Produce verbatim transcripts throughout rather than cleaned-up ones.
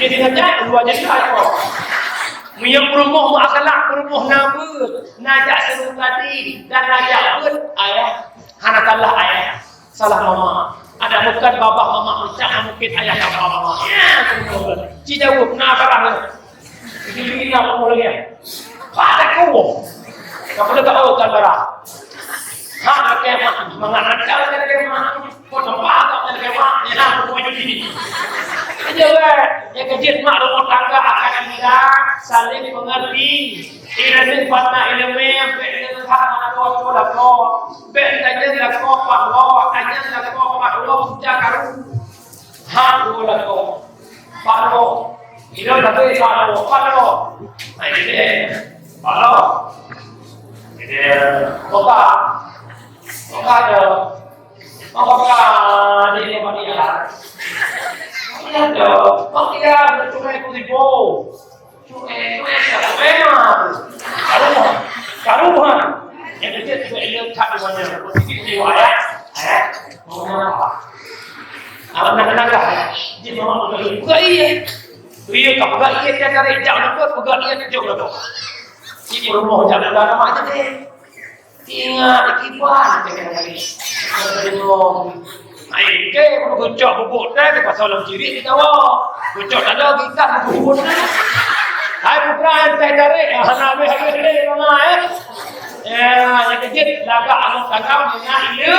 Jadi, na jak, dua jadi apa? Meunyoe peurumoh meuakhlak, peurumoh na beuet, na jak seureuta di, dan na jak beuet, ayah. Hana salah ayah, salah mama. Ada bukan babah mama, ucap mungkin ayah babah mama. Ya, betul. Ci jaweueb, na barang. Jadi, ini apa lagi? Pada kau. Kau pada tahu kan barang. Ha, oke, mak. Mangat ada kan, oke, mak. Kau tempat tak, oke, mak. Ya, aku mau jadi. Aja, weh. Ya, kejut mak rumah tangga akan indah, saling mengerti. Ileumèe bak na ileumèe, bèk ileumèe that meunan lakoe. Bèk tanyong lakoe bak woe, tanyong lakoe bak woe, puja karu. Han woe lakoe. Bak woe. Ilôn lagèe bak woe, bak woe. Hai, ini. Bak woe. Ini. Buka. Buka je. Buka je. Ini, buka dia. Buka je. Buka dia. Cuma ikut ibu. Cuek, cuek, cuek, memang. Karuhan, karuhan. Nyang keucil cuek ileueng that di mana. Posisi jiwa, ya. Eh, mau apa? Awak nak kenal kah? Dia memang peugah iya. Iya, kau peugah iya, dia tarik jauh lepas, peugah iya, jauh lepas. Ini rumah jangan lama aja deh. Ingat kiban, kata Nabi. Ai, ke, geucok bubuk teh, di pasal lam cirit di Jawa. Geucok tanda, gikat bubuk teh. Hai, putra, teh tarik. Ah, hana habéh-habéh lé, mama, eh. Ya, nyang keujeuet, lagak aneuk tagam, ingat, ya.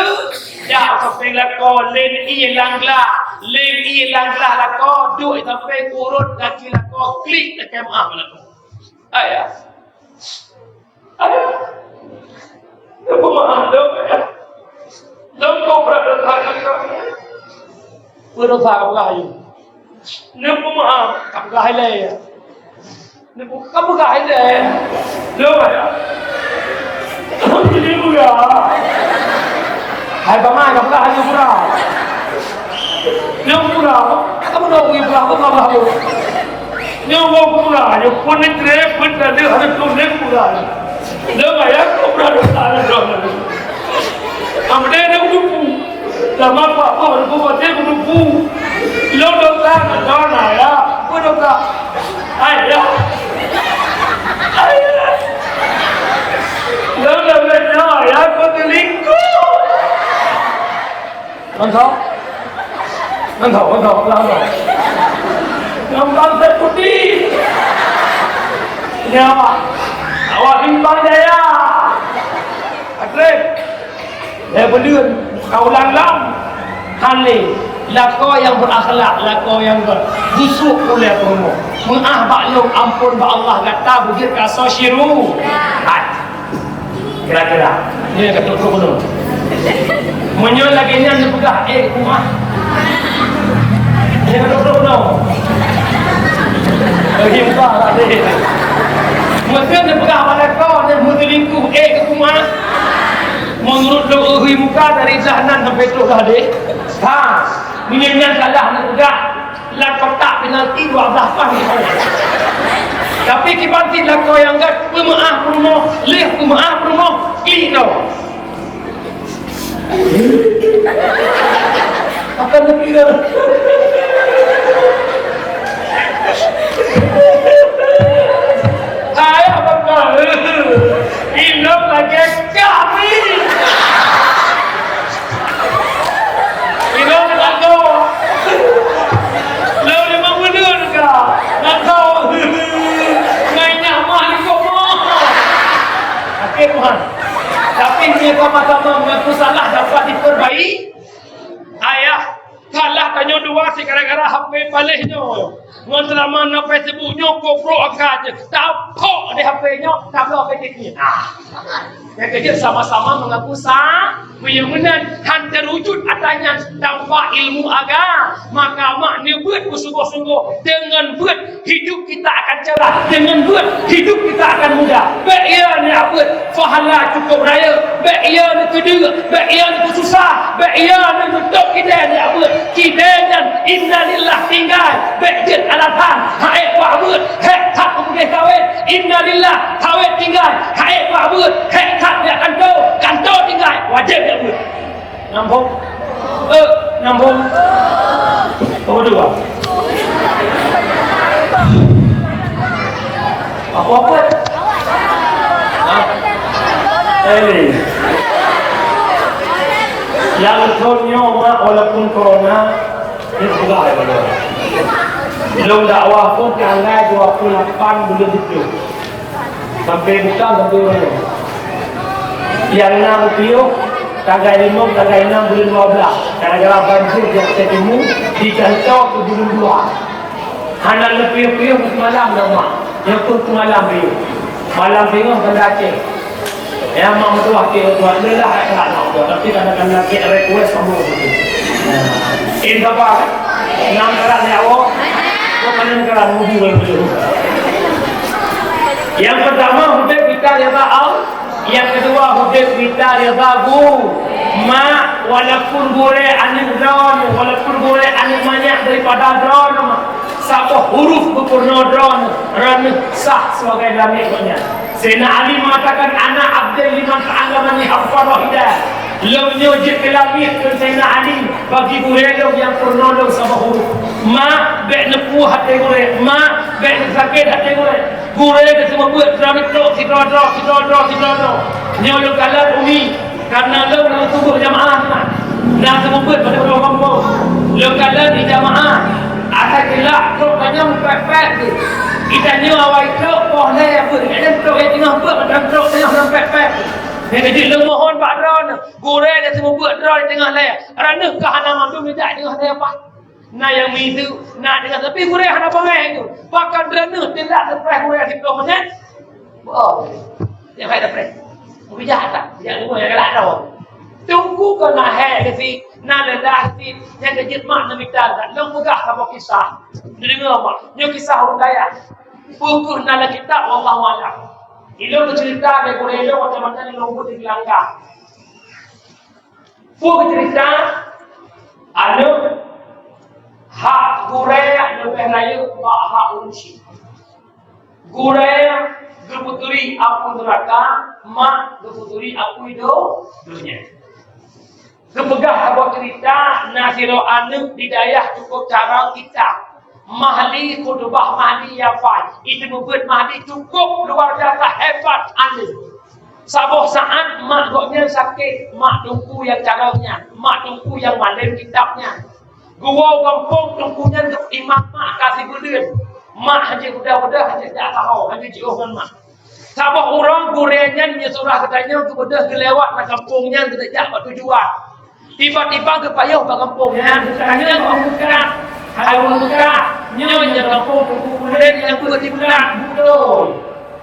Jak sampai lakoe, lén ié lam glah. Lén ié lam glah lakoe, duek sampai kurut kaki lakoe, klik, tekan maaf lakoe. Ayah. Ayah, neupeumaaf lôn, Ayah. Lôn kobra dosa keu kamu. Peue dosa kapeugah, Ayah? Neupeumaaf, kapeugah ilèe, Ayah. Neupeu-, kapeugah ilèe, Ayah. Lôn, Ayah. Lôn jadi peugah. Hai, Paman, kapeugah, Ayah, peugah. Lôn peugah. Kamu tahu peugah, peugah, peugah, peugah. Nyoe woe pura, nyoe peuneuk trép, peuneuk hana tuléh pura. Lôn ayah kobra dosa lôn. Amdé na kudupu. Lama apa-apa kudupu, pasti kudupu. Lôn dosa ngon lôn ayah. Apa dosa? Ayah. Ayah. Lôn lôn nyoe ayah keu selingkuh. Mantap. Mantap, mantap, mantap. Nyombang Teuh Puti. Ini awak. Awak Simpang Jaya. Atrek. Eh, beudeueng. Ka ulang lom. Hana lé. Lakoe nyang beurakhlak, lakoe nyang gét. Busuk ulèe peurumoh. Meu'ah bak lôn, ampôn bak Allah, gata beujeuet ka soe syiru. Hai. Kira-kira. Nyoe ka trok-trok keunoe. Meunyoe lagèe nyan neupeugah, "Eh, kumat." Nyoe ka trok-trok keunoe. Bagi muka tak ada. Meunyoe neupeugah bak lakoe, nyoe meuteulingkuh, "Eh, kumat." Meunurot lôn, uhi muka dari dah nan sampai trok dah deh. Ha, meunyoe nyan salah neupeugah. Lam kotak penalti dua belas pan. Tapi kiban cit lakoe nyang gét, peumeu'ah peurumoh, lheueh peumeu'ah peurumoh, klik droe. Akan lebih dah. Hai, abang kau. Ilôn lagèe kami. Ilôn lagoe. Lôn limong buleuen ka. Lagoe. Ngai nyak mah likot mah. Sakét, Tuhan. Tapi meunyoe sama-sama mengaku salah dapat diperbaiki, ayah, kalah tanyoe dua si gara-gara H P paléh nyoe. Ngon seulama na Facebook nyoe, kobrok angka jeuet. Tapok di H P nyoe, tabloe P T P. Ah. Nyang keujeuet sama-sama mengaku sa-, meunyoe meunan han teurujud atra nyan tanpa ilmu agama, maka mak neubeuet beusunggoh-sunggoh deungon beuet hidup kita akan cerah, deungon beuet hidup kita akan mudah. Bèk iya neubeuet pahala cukup rayeuk, bèk iya neukeudeuk, bèk iya neukeususah, bèk iya neutôp kidée neubeuet. Kidée nyan innalillah tinggai, bèk jeuet alasan, hai pak beuet, hék that peugah kawén, innalillah, kawén tinggai, hai pak beuet, hék that jak kantô, kantô tinggai, wajéb jak beuet. Nyambung? Eh, nyambung? Oh, dua. Apa-apa? Hah? Eh, nyang thon nyoe, mak, walaupun corona, ni peugah ya, Pak. Lôn dakwah pun tanggai dua puluh lapan buleuen tujuh. Sampai buka sampai ureueng. Nyang na piôh, tanggai limong, tanggai nam buleuen dua belas. Gara-gara banjir di Aceh Timu, digantoe keu buleuen dua. Hana leupiôh-piôh seumalam dah, mak. Nyoe pun seumalam piôh. Malam singoh Banda Aceh. Ya, mak meutuah keu tuan. Leulah hak keurak nak tuan. Tapi kadang-kadang keu request sama begitu. Insya Allah. Enam keurak ni awak. Kau mana keurak mudu yang betul. Yang pertama, udép kita rida Allah. Yang kedua, udép kita rida gu-, mak, walaupun gurée aneuk droeneuh, walaupun gurée aneuk manyak daripada droeneuh, mak. Saboh huruf geupeurunoe droeneuh, droeneuh sah sebagai lamiet gobnyan. Saidina Ali mengatakan, "Ana abdin liman ta'allamani harfan wahidan." Lôn nyoe jeuet keu lamiet keu Saidina Ali bagi gurée lôn nyang peurunoe lôn saboh huruf. Mak, bék neupuih até gurée. Mak, bék neusakét até gurée. Gurée geuseumeubeuet droeneuh trok sidroe-droe, sidroe-droe, sidroe-droe. Nyoe lôn kalon umi, karena lôn na tuboh jamaah nyan. Na seumeubeuet pada ureueng gampông. Lôn kalon di jamaah. Asai teulak trok tanyoe pek-pek tu. Geutanyoe awai trok poh lhèe beuet. Kadang trok nyang teungoh beuet, kadang trok tanyoe lam pek-pek tu. Nyang keujiek lôn mohon bak droeneuh, gurée na seumeubeuet droe di teungoh lhèe. Droeneuh ka hana mandum nijak teungoh lhèe paih. Na nyang miseue, na nyang, tapi gurée hana bangai tu. Bahkan droeneuh tidak surprise gurée siplôh menit. Boh. Nyang hai surprise. Bijak tak? Bijak gurée galak tau. Teungku kon na hai keu si, na leulah si, nyang keujiek mak neumita that. Lôn peugah saboh kisah. Neudeungoe mak, nyoe kisah ureueng kaya. Peue keuh na lam kitab, wallahu a'lam. Ilôn meuceurita lé gurée lôn macam-macam lôn buet di beulangkah. Peue cerita aneuk hak gurée leubeh rayeuk bak hak ureueng chik. Gurée geupeuturi apui neuraka, mak geupeuturi apui do-, donya. Geupeugah saboh cerita, na sidroe aneuk di dayah cukup carông kitab. Mahli, khutubah Mahli, Yafa'i. Itu meubeuet Mahli cukup luar biasa hebat aneuk. Saboh saát mak gobnyan sakét, mak teungku nyang carông nyan, mak teungku nyang malém kitab nyan. Geuwoe gampông teungku nyan geuimam mak ka sibuleuen. Mak hana jeuet beudoh-beudoh, hana jeuet jak saho, hana jeuet jiôh ngon mak. Saboh uroe gurée nyan nyang surah geutanyoe geubeudôh geulewat lam gampông nyan geuneuk jak bak tujuan. Tiba-tiba geupayoh bak gampông nyan, geutanyoe bak muka. Hai ureueng muka, nyoe nyang gampông Teungku Kulét nyang peuet di bulan, beutôi.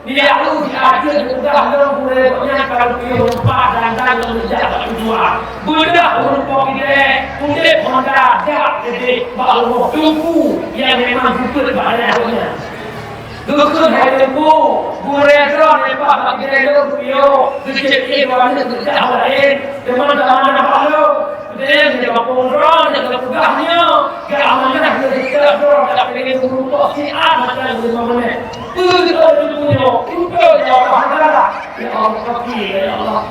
Di Yahuda jeuet geupeugah lom gurée gobnyan ka lheueh lumpah dan dan lom jak bak tujuan. Beudôh ureueng po ilée, udeb honda, jak keudeh bak rumoh Teungku nyang memang geupeue bak gobnyan. Geukheun hai Teungku, gurée droe leupah bak gurée lôn geuyue, geucit ié droeneuh geujak laén, teuma tamanah bak lôn. Geutem jameupung droe nyang geupeugah nyoe, geuamanah lé Teungku droe, geupeugah siat mata lima menit. Peue geukheun Teungku nyoe, beutôi nyoe pahala. Ya Allah, kaki, ya Allah.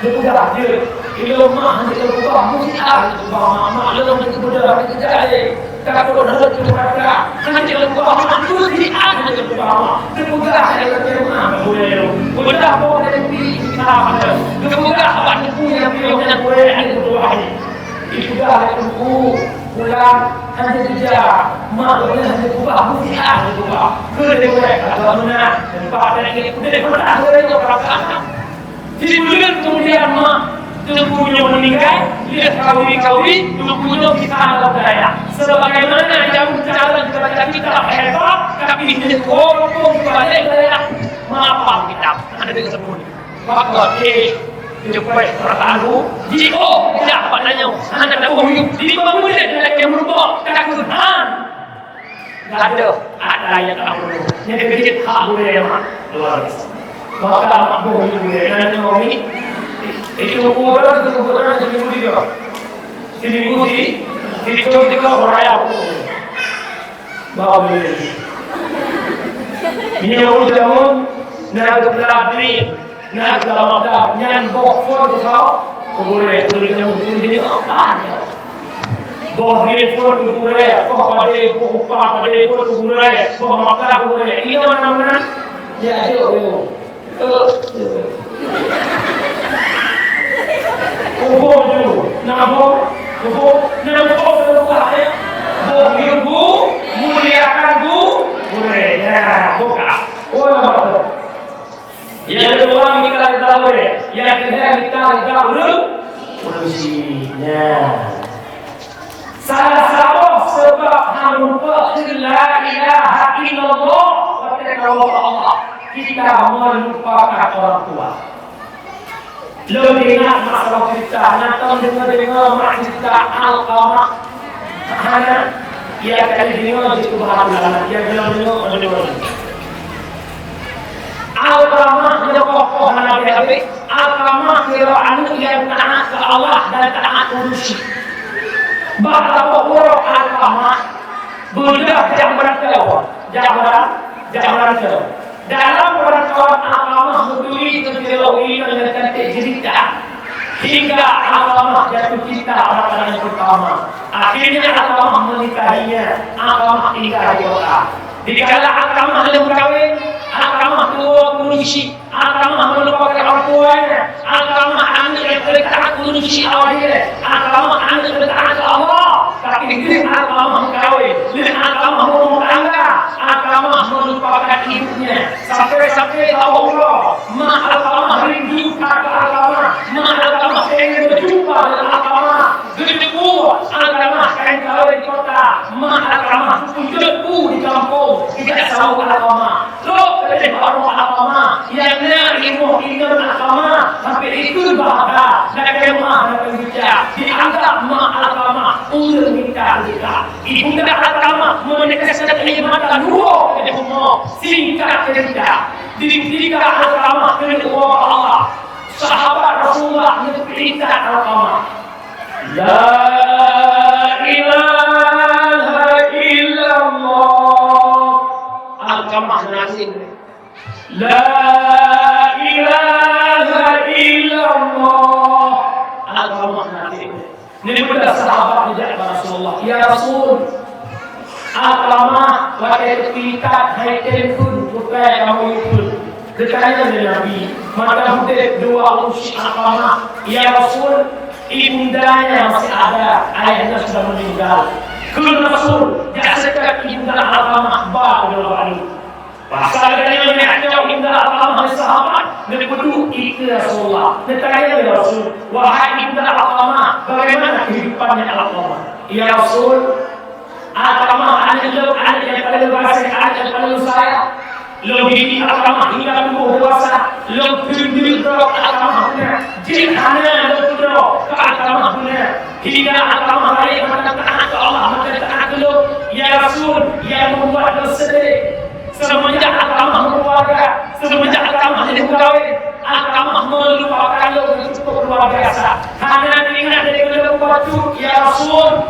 Geupeugah jeuet, ilôn mah hana geupeugah musiah, geupeugah mak-mak lôn geupeugah jai. Takot hana geupeugah, hana geupeugah musiah, hana geupeugah mak. Geupeugah lé geupeugah mak, boleh lôn. Geupeugah boh dari pi, geupeugah mak, geupeugah mak, geupeugah mak. Geupeugah lé Teungku, pulang, hana geupeugah mak, hana geupeugah musiah, hana geupeugah. Keu lé gurée, agama na, tempat dari gurée, gurée, gurée, gurée. Sibuleuen keumudian mak Teungku nyoe meuninggai, lheueh kawi-kawi, Teungku nyoe geutanyoe lam dayah. Sebagaimana jameun carông geubaca kitab hebat, tapi lheueh woe muphom geubalek dayah, meuhafal kitab. Hana deungoe sapeue. Maka, eh, ceupet pertalu, jiôh jak bak tanyoe, hana tapeuyueb, limong menit lakée meurumpok, takheun han. Gadoh atra nyang ka meunurot. Nyang keuh jeuet hak gurée mak. Luar biasa. Maka mak boh gurée, na nyoe mi. Itu gurée, itu gurée, itu gurée. Sini gurée, itu juga orang yang bawa gurée. Ini orang jamun, na geupeulabri. Na geulamada nyan boh phon teusaho, keu gurée, keu gurée, keu gurée, apa nyoe? Boh phon keu gurée, boh padé, boh upah padé, boh keu gurée, boh mata keu gurée. Iya mana-mana. Ya, ayo, ayo. Eh, eh. Kubu dulu. Nabung. Kubu. Nabung dulu, eh. Bukti bu, muliakan bu, boleh. Ya, buka. Oh, nampak tu. Yang kedua, kita ketahui. Yang ketiga, kita tidak urus. Urus. Ya. Salah saboh sabab hana lupa la ilaha illallah, watée kawoe Allah, kita melupakan orang tua. Lôn ingat masalah cerita, na tom deungoe-deungoe mak cerita Alqamah. Hana, ia ka deungoe di kubah Alqamah, ia deungoe-deungoe. Alqamah nyoe kokoh hana habéh-habéh. Alqamah nyoe aneuk nyang taát keu Allah dan taát ureuëng syik. Bak saboh uroe Alqamah beudôh jak meurantau, jak meurantau, jak meurantau. Dalam peurantauan Alqamah meuturi keu sidroe inong nyang cantik jeulita. Hingga Alqamah jatuh cinta pada pandangan pertama. Akhirnya Alqamah menikahinya. Alqamah tinggal di kota. Dikala Alqamah lheueh meukawen, Alqamah tuwoe keuneuk syik, Alqamah meulupakan orang tuanya, Alqamah aneuk nyang paléng taát keuneuk syik awak jih, Alqamah aneuk nyang taát keu Allah. Tapi lheueh Alqamah meukawen, lheueh Alqamah meurumah tangga, Alqamah meulupakan ibunya. Sampai-sampai saboh uroe, mak Alqamah rindu that keu Alqamah, mak Alqamah pengen beujumpa dengan Alqamah. Geuteupeue Alqamah ka meukawen di kota, mak Alqamah peupeujeuet bu di gampông, geujak saweue Alqamah. Trok keudeh bak rumoh Alqamah, nyang na rumoh inong Alqamah, sampai ikheun bahasa, lakée meu'ah, lakée meucah, dianggap mak Alqamah ureuëng mita-mita. Ibunda Alqamah meuneuka seutôt mata luwoe keudeh rumoh. Singkat cerita, di ketika Alqamah keuneuk woe bak Allah, sahabat Rasulullah neupeurintah Alqamah. La ilaha illallah. Alqamah nangis. La ilaha illallah. Alqamah nangis. Neupeugah sahabat geujak bak Rasulullah, "Ya Rasul, Alqamah watée teupeurintah hai tem phon, bukai kamoe phon." Geutanyong lé Nabi, "Maka udeb dua ureuëng syik Alqamah, ya Rasul?" Ibundanya masih ada, ayahnya sudah meninggal. Kheun Rasul, "Jak seutôt ibunda Alqamah ba keudroe balu." Pasal geutanyoe nyan cok ibunda Alqamah lé sahabat, neupeuduek ikeue Rasulullah. Neutanyong lé Rasul, "Wahai ibunda Alqamah, bagaimana kehidupannya Alqamah?" "Ya Rasul, Alqamah aneuk lôn, aneuk nyang paleng lôn gaséh, aneuk nyang paleng lôn sayang. Lôn didik Alqamah hingga tuboh dewasa, lôn kheun jeuet droe keu Alqamah beuna. Jeuet hana lôn keudroe keu Alqamah beuna. Hingga Alqamah rayeuk mantong taát keu Allah, mantong taát keu lôn. Ya Rasul, nyang membuat lôn seudeh, seumeunjak Alqamah meukeuluwarga, seumeunjak Alqamah lheueh meukawen, Alqamah meulupakan lôn cukôp luar biasa. Hana teuingat lé keu lôn bacut, ya Rasul."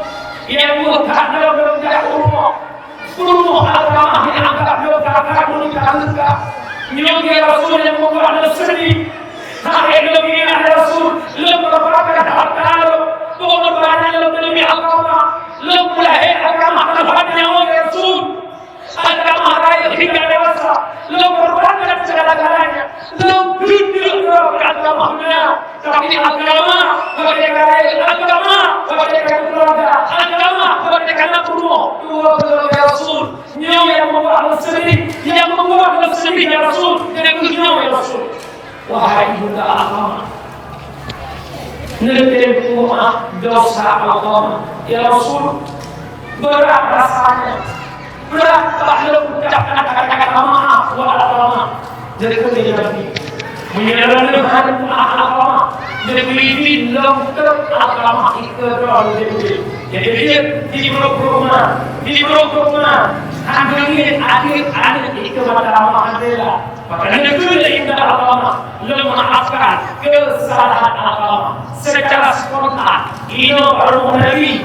Nyang buet that lom lôn jak u rumoh. U rumoh Alqamah nyang anggab lôn kakak meuninggai teuka. Nyoe ya Rasul nyang membuat lôn seudeh. Hai lôn ingat ya Rasul, lôn meureupakan hareuta lôn, peungorbanan lôn demi Alqamah. Lôn peulahé Alqamah teuhadap nyawa ya Rasul. Alqamah rayeuk hingga dewasa, lôn korbankan segala-galanya, lôn keuneuk droe keu Alqamah beuna. Tapi Alqamah watée ka rayeuk, Alqamah watée ka keuluwarga, Alqamah watée ka na peurumoh, dua beureuloh ya Rasul. Nyoe nyang membuat lôn seudeh, nyang membuat lôn seudeh ya Rasul, dan nyoe ya Rasul. Wahai ibunda Alqamah, neutem peumaaf dosa Alqamah. Ya Rasul, brat rasanya, brat bak lôn ucapkan kata-kata maaf bak Alqamah. Jadi kata Nabi, meunyoe lôn hana maaf Alqamah, jadi keuitin lôn teuh Alqamah ikeue droe lôn udeb. Jadi dia di brok-brok na, di brok-brok na, hana ngieng aneuk-aneuk ikeue mata maaf Alqamah. Maka neukheun lé ibunda Alqamah, lôn meumaafkan keusalahan Alqamah. Secara spontan, inoe bak rumoh Nabi,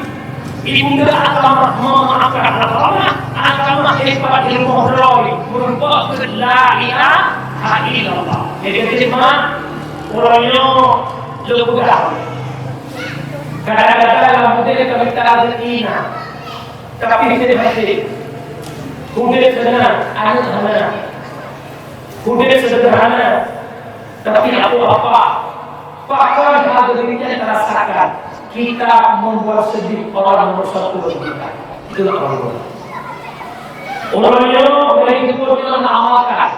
ibunda Alqamah meumaafkan Alqamah. Alqamah dipat di rumoh droe, meureumpok keu la ilaha illallah. Jadi, jadi, mak, uroe nyoe lôn peugah. Kadang-kadang lam udeb ka mita rezeki na, tapi udeb hase. Udeb hana, aneuk hana. Udeb seudeurhana, tapi apoh-apoh. Pakon hal demikian tarasakan, kita membuat sedih orang nomor satu bagi kita. Itulah Allah. Uroe nyoe, uroe nyoe, neuamalkan.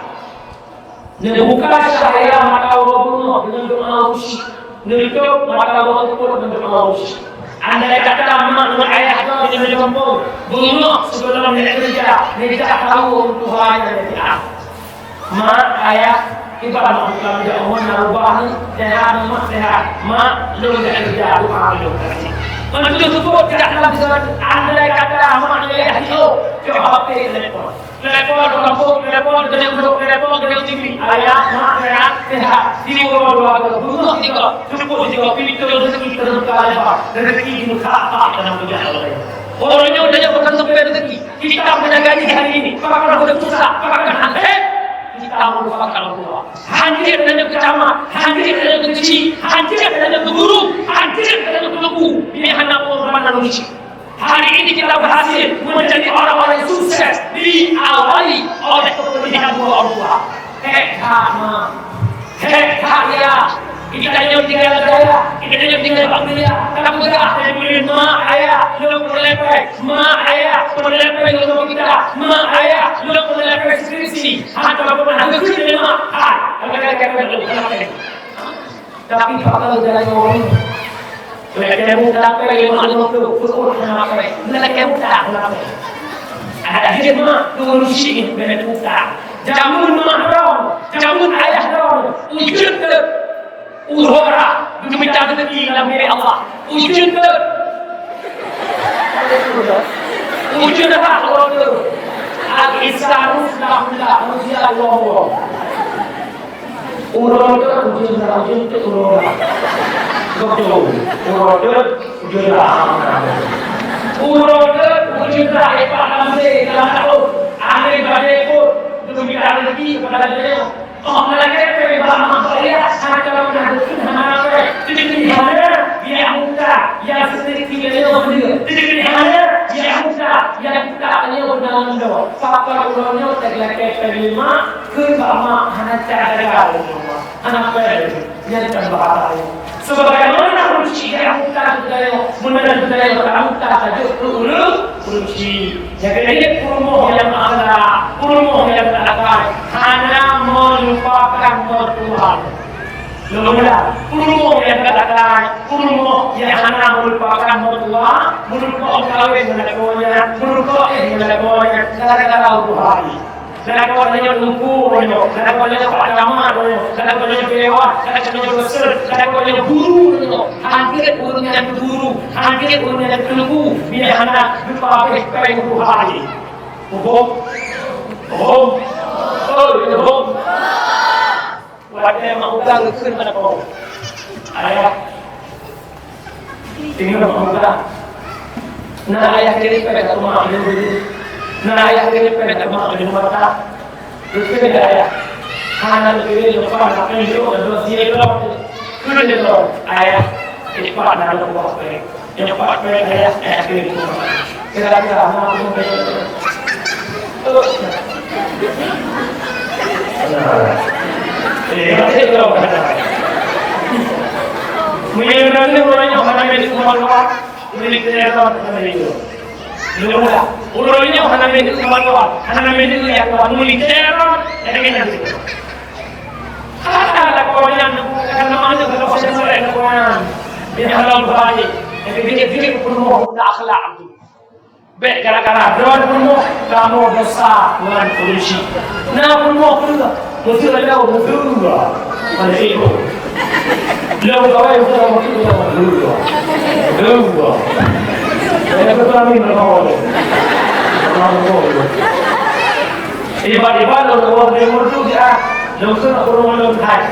Neubuka cahya mata uroe beungoh deungon doa khusyuk. Neutôb mata uroe teupôt deungon doa khusyuk. Andai kata mak ngon ayah droe di gampông, beungoh sigohlom lheueh keureuja, neujak tahu ureueng tuha nyang di atas. Mak, ayah, kiban mak buka meujak uroe na rubah ni, sehat mak, sehat. Mak, lôn jak keureuja, doa lôn kasih. Meunyoe teupôt jak lam sigoe, andai kata mak ngon ayah jioh, cok H P telepon. Telepon ureueng kampung, telepon keuneuk udok, telepon keuneuk TV. Ayah, mak, sehat, sehat. Di uroe dua goe, beungoh sigoe, teupôt sigoe, pintoe rezeki teubuka lebar, rezeki jimeukha-kha dalam keujah Allah. Uroe nyoe tanyoe bukan sumber rezeki. Kita punya gaji hari ini, pakon hana susah, pakon hana, eh, kita meulupakan Allah. Hanjeuet tanyoe keu camat, hanjeuet tanyoe keu chik, hanjeuet tanyoe keu guru, hanjeuet tanyoe keu teungku. Nyan hana pengorbanan manusia. Hari ini kita berhasil menjadi orang-orang yang sukses diawali oleh kepedihan dua orang tua. Hék that, mak. Hék that, yah. Geutanyoe tinggai lam dayah, geutanyoe tinggai bak kuliah. Tapeugah lé murit, "Mak, ayah, lôn peureulée péng. Mak, ayah, peureulée péng lôn bak kita. Mak, ayah, lôn peureulée péng skripsi." Hana pernah geukheun lé mak, "Hai, hana péng lôn, hana péng." Tapi pakon jalan nyoe? Lakée mutang péng lima lima puluh, peuet hana péng. Lakée mutang hana péng. Ada jeuet mak, turun syiek bèk mutang. Jameun mak droe, jameun ayah droe, ujeuen teuk. Uroe rhah, geumita rezeki lam milék Allah. Ujeuen teuk. Ujeuen rhah uroe teuk. Al-insanu silahullah, manusia uroe-uroe. Uroe teuk ujeuen rhah, ujeuen teuk uroe rhah. Beutôi. Uroe teuk ujeuen rhah. Uroe teuk ujeuen rhah, ipat lam se, dalam laôt. Angén badai pun, geumita rezeki kepada dia. Oh, malaikat pun bak mak bak ayah, hana meunan, hana payah. Teujadi hana, ya muka, ya sedikit dia benda. Teujadi hana, ya muka, ya kita dia benda. Pakon uroe nyoe teuk lakée péng lima, keu bak mak hana cara. Hana péng, nyan kan bahaya. Sebagaimana ureueng chik jak mutang keu tanyoe, meunan keu tanyoe tamutang tajok keu ureueng, ureueng chik. Nyang keudua, peurumoh nyang akhlak, peurumoh nyang teuakai, hana meulupakan mertua. Lôn ulang, peurumoh nyang teuakai, peurumoh nyang hana meulupakan mertua, meureumpok kawén ngon lakoe nyan, meureumpok éh ngon lakoe nyan, gara-gara ureueng hai. Lakoe tanyoe teungku nyoe, lakoe tanyoe pak camat nyoe, lakoe tanyoe dewan, lakoe tanyoe dosen, lakoe tanyoe guru nyoe. Hana jeuet ureueng nyan keu guru, hana jeuet ureueng nyan keu teungku, biar hana geupabeh péng ruhani. Hom? Hom? Oi, hom? Watée mak udang geukheun bak lakoe, "Ayah, ingat mak udang. Na ayah kirém péng keu mak lôn beuet. Na ayah kirém péng keu mak lôn mata." Geukheun lé ayah, "Hana geukirém, leupah na péng jok, na dosie lom." Kheun lé lom, "Ayah, leupah na lôn buah péng." Nyoe pat péng ayah, ayah keu. Kira-kira, nah, aku mau tanya. Eh, masih belum. Meunyoe ureueng nyoe hana meuneuk kuman luwa, meunyoe keu Aaron hana meuneuk. Mula-mula, ureueng nyoe hana meuneuk kuman luwa, hana meuneuk jak luwa, meunyoe keu Aaron, jadi kena. Hana lakoe nyan, bukan nama nyoe, kalau saya mulai lakoe nyan. Dia halal baik. Jadi, dia, dia penuh akhlak tu. Bèk gara-gara droe peurumoh, kamoe desya ngon polusi. Na peurumoh peue? Beutôi lé beutôi. Mana ibu? Lôn kawai beutôi beutôi. Beutôi. Saya beutôi ni nak kawai. Tiba-tiba lôn kawai dia merdu dia. Lôn kena peurumoh lôn hai.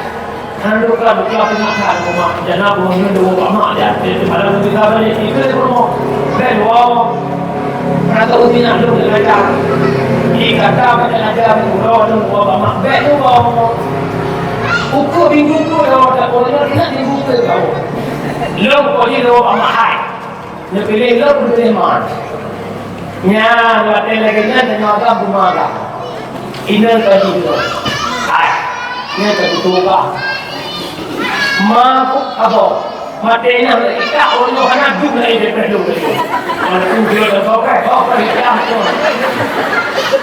Hana duka, duka teuma that keu mak. Jana bunoe nyoe dua bak mak, ya. Jadi, pada ketika balik, itu dia pun mau. Bèk, wow. Pernah tahu sih, nak duduk dengan ajar. Di kata, macam ajar, dua, dua bak mak. Bèk, tu, wow. Ukur minggu tu, ya, tak boleh, nak minggu tu, ya. Lôn, kau ni, dua bak mak, hai. Neupiléh lôn keu teurimong. Nyan, watèe lagèe nyan teungoh agam bumoe agam. Inong tadi tu. Hai, Nyan teututoe bah. Ma ku abah. Maté nyan ikak ureueng nyoe hana dum lagi daripada dum. Mana tu dia dah kau kan? Kau kan ikak tu.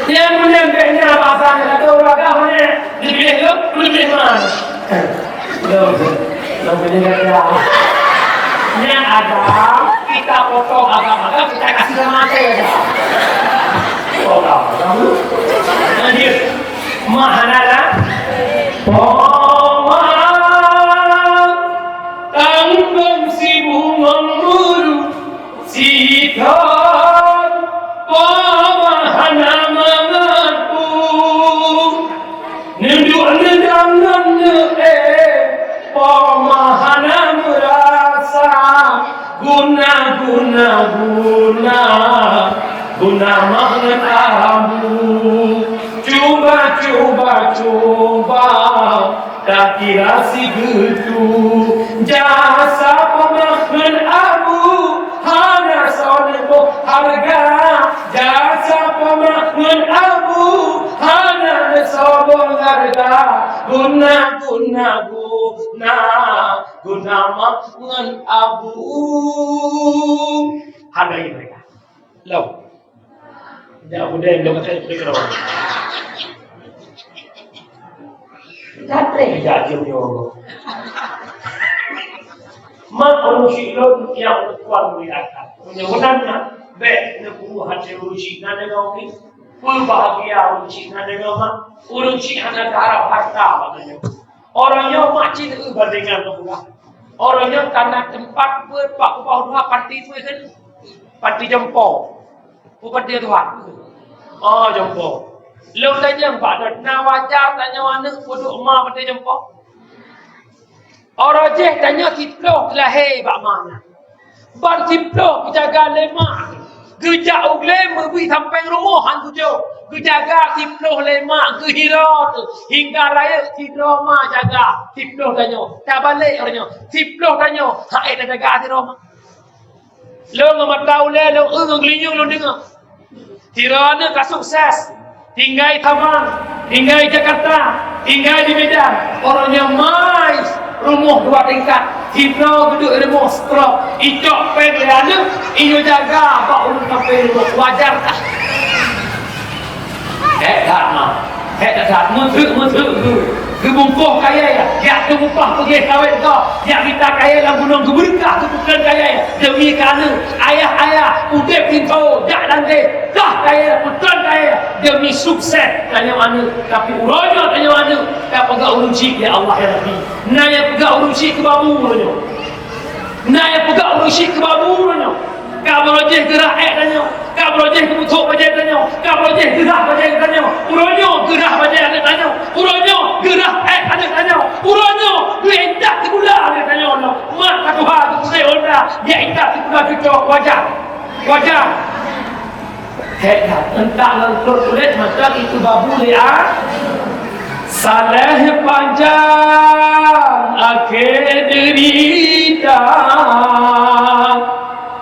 Nyan meunan bèk nyan bahasa nyan kata ureueng agam nyan. Leubeh lom, leubeh man. Lom, lom bini kata. Nyan agam, kita potong agam-agam, kita kasih sama aja ya. Potong agam. Lanjut. Mahana lah. Poma, tangkon si bungong muru, sithon, poma hana mangat bu. Neudok neudang ngon neuék, poma hana meurasa. Guna, guna, guna, guna mak ngon abu. Cuba, cuba, cuba, takira sigeutue. Jasa poma ngon abu hana soe neuboh hareuga. Jasa poma ngon abu hana neusoe hareuga. Guna, guna, guna, guna mak ngon abu. Hargai mereka. Lom. Dak budai lom kata itu kalau. Tapi dak jauh jauh. Mak ureueng syik lôn nyang tuan mulia that. Meunyoe meunan na, bèk neupeuruh até ureueng syik na deungon keu. Peubahgia ureueng syik na deungon mak. Ureueng syik hana teuharap harta bak nyoe. Ureueng nyoe mak cit eu bandengan ngon buah. Ureueng nyoe ka na teumpat beuet bak ubah dua panti peue kheun? Panti jompo. Peue panti Tuhan? Oh, jompo. Lôn tanyong bak droe, na wajar tanyoe aneuk peuduek ma panti jompo? Uroe jéh tanyoe siplôh teulahé bak ma nyan. Ban siplôh geujaga lé ma. Geujak u glé meubri sampéng rumoh han geujok. Geujaga siplôh lé ma geuhiro teuh. Hingga rayeuk sidroe ma jaga siplôh tanyoe. Tabalek uroe nyoe. Siplôh tanyoe han ék tajaga sidroe ma. Lôn ngon mata ulèe lôn eu ngon geulinyueng lôn deungö. Sidroe aneuk ka sukses, tinggai Saman, tinggai Jakarta, tinggai di Medan. Uroe nyoe mai rumoh dua tingkat, sidroe geuduek rumoh stroke, icok péng lé aneuk, inyoe jaga bak ureueng sampéng rumoh. Wajar kah? Hék that, ma. Hék that, that. Meuteuk, meuteuk, meuteuk. Geubungkôh kayèe, jak teumupah peugèh kawét gob, jak mita kayèe lam gunong geubeureukat keu peutreun kayèe. Deumi keu aneuk, ayah-ayah, udép sintoe, jak dan deh, kah kayèe, peutreun kayèe, deumi sukses tanyoe aneuk. Tapi uroe nyoe tanyoe aneuk, ka peugah ureueng syik, ya Allah, ya Rabbi. Na nyang peugah ureueng syik keu babu uroe nyoe. Na nyang peugah ureueng syik keu babu uroe nyoe. Ka uroe jéh geurah èk tanyoe, ka uroe jéh geupeutrok bajèe tanyoe, ka uroe jéh geurah bajèe tanyoe, uroe nyoe geurah bajèe aneuk tanyoe, uroe nyoe geurah èk aneuk tanyoe, uroe nyoe geuintat sikula aneuk tanyoe nyoe. Mak ka tuha geupeutrok honda, geuintat sikula cucoe, wajar. Wajar. Hék that, entak ngon kulét mata itu babu lé a. Saléh panjang akhé deurita,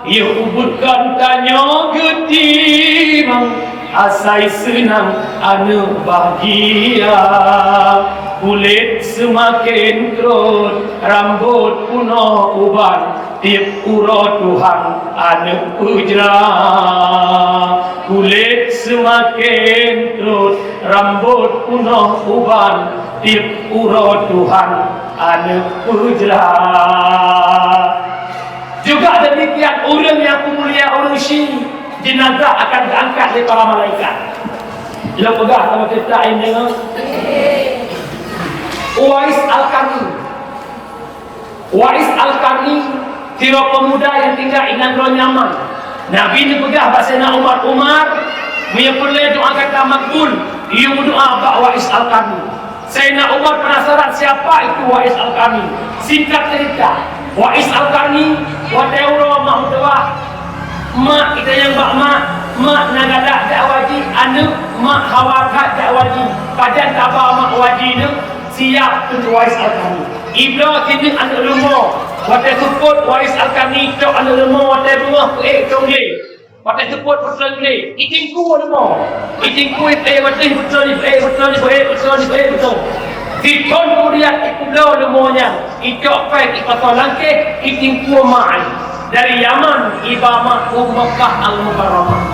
yoh ubit kon tanyoe geutimang, asai seunang aneuk bahgia. Kulét seumaken krot, rambot peunoh uban, tiep uroe Tuhan aneuk peujra. Kulét seumaken krot, rambot peunoh uban, tiep uroe Tuhan aneuk peujra. Juga demikian ureueng nyang peumulia ureueng syik, jenazah akan geuangkat lé para malaikat. Lôn peugah sama cerita inong Uwais Al-Qarni. Uwais Al-Qarni, sidroe peumuda nyang tinggai i nanggroe Yaman. Nabi neupeugah bak Saidina Umar, "Umar, meunyoe peureulèe doa gata makbul, yue meudoa bak Uwais Al-Qarni." Saidina Umar penasaran siapa itu Uwais Al-Qarni. Singkat cerita, Uwais Al-Qarni watèe uroe mak meutuwah, mak itanyong bak mak, "Mak, na galak jak u haji?" "Aneuk, mak hawa that jak u haji." "Pajan taba mak u haji nyoe?" "Siap," kheun Uwais Al-Qarni. Ibloe sineuk aneuk leumo. Watèe seupôt Uwais Al-Qarni cok aneuk leumo watèe beungoh peuék cong glé. Watèe seupôt peutreun glé, itingku leumo. Itingku ipeuék watèe peutreun, ipeuék peutreun, ipeuék peutreun, ipeuék peutreun. Sithon keumudian, ipubloe leumo nyan, icok péng, ipasoe lam kèh, itingkue mak ai. Dari Yaman iba mak u Makkah Al-Mukarramah.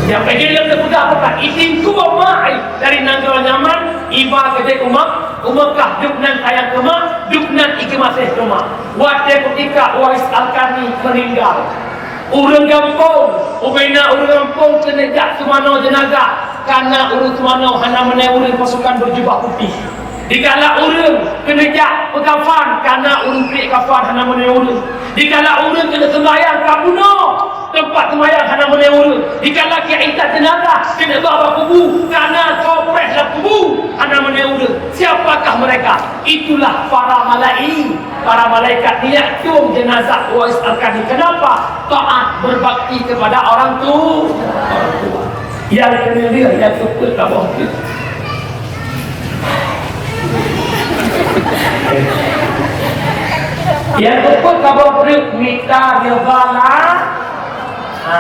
Nyang peureulèe lôn peugah peue, itingkue mak ai dari nanggroe Yaman, iba keudéh u Mak-, u Makkah, duek nan sayang keu mak, duek nan ikeumaséh keu mak. Watèe keutika Uwais Al-Qarni meuninggai, ureueng gampông, ubena ureueng gampông keuneuk jak seumanoe jeunazah, kana ureueng seumanoe hana meunèe ureueng pasukan beujubah putih. Dikala ureueng keuneuk jak peukafan, kana ureueng piek kafan hana meunèe ureueng. Dikala ureueng keuneuk seumbahyang ka bunoe teumpat seumbahyang hana meunèe ureueng. Dikala kiai ijak jeunazah keuneuk ba bak kubu, kana soe preh lam kubu hana meunèe ureueng. Siapakah mereka? Itulah para malai-, para malaikat nyang tueng jeunazah Uwais Al-Qarni. Kenapa? Taat berbakti kepada orang tu-, orang tua. Nyang keunong lheueh, nyang keupeuet saboh treuk. Nyang keupeuet saboh treuk mita ridha la-, ha,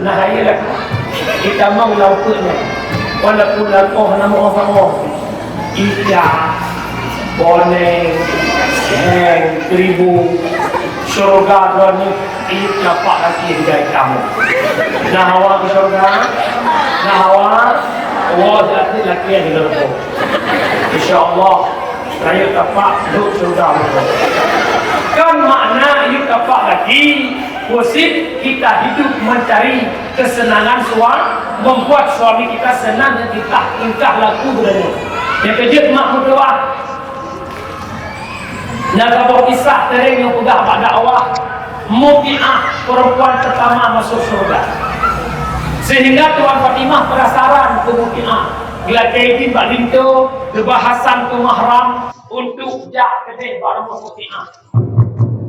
nah, ayolah. Kita mau lakukan. Walaupun lakoh nama orang sama. Ikan, boneng, heng, teribu, syurga droeneuh, iék tapak laki hidayah kamoe. Nah, awak di syurga, nah, awak, Allah jadi laki yang di neraka. Insya Allah, rakyat tapak duduk syurga. Kan makna iék tapak laki, wasiet kita hidup mencari kesenangan sua-, membuat suami kita senang dan kita tingkah laku geutanyoe. Nyang keujeuet mak meutuah. Na saboh kisah teurimong nyang peugah bak dakwah, Mutiah perempuan pertama masuk surga. Sehingga Tuan Fatimah penasaran keu Mutiah. Geulakèe idin bak linto, geuba Hasan keu mahram untuk jak keudeh bak rumoh Mutiah.